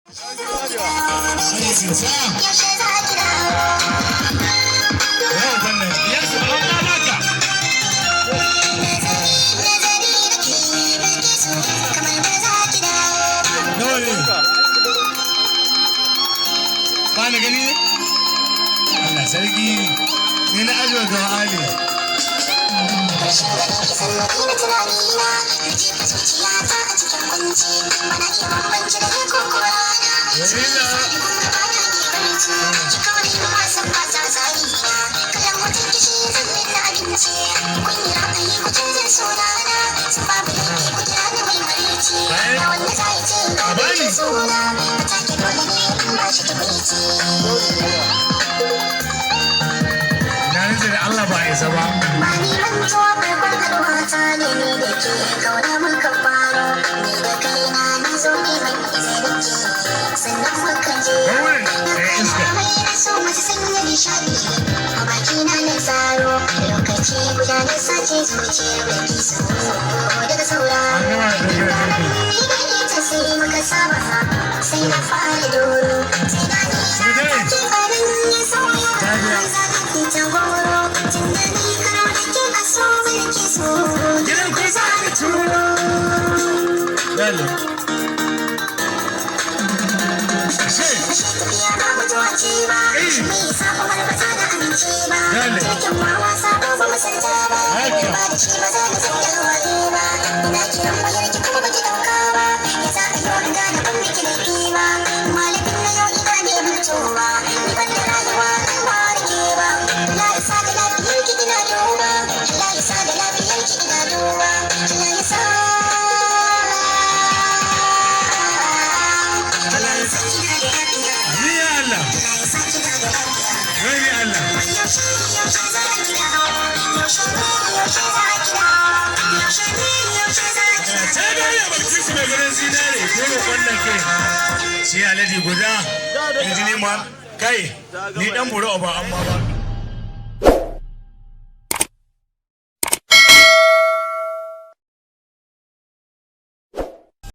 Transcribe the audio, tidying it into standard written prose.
Yau wannan ya su an ma baka. Nawa ne? Ba ni gani ne? Allah sarki. Ni na ajiye ga Ali. Na rantse da Allah ba a isa ba. Bani mantuwa farkon haɗuwa ta ne ni da ke kauna muka faro ni da kaina na zo neman izinin ki sannan muka je Wurin na da iska. kalamai na so masu sanya nishaɗi a bakina na tsaro lokaci guda na sace zuciyar baki so daga saura An gama da tafiya da ni da ita sai muka saba sai na fara doro tunani na take farin ya sauya zana fita goro tunda ni karo da ke a so mulki so Gidan ku za ka turo. Dale. Ashe. Ashe tafiya ba mutuwa ce ba Eh. me yasa kamar ba za na amince ba Dale. jirgin ma wasa ba ba mu santa ba Haka. ba da shi ba za na sanya hawaye ba ina kiran wayar ki kuma baki dauka ba ya za a yau in gane ban miki laifi ba malamin na yau ina ne mutuwa ni ban da rayuwa in ba da ke ba Allah ya sa da lafiyar ki ina duba Allah ya sa da lafiyar ki ina duba Allah ya sa Allah ya sa kina da lafiya. Ni ya Allah. Wai Allah. Ta gane bakin su mai gurin zinare ko roƙon nan kai. Shi alaji guda. Injini ma kai ni dan buru ba amma ba.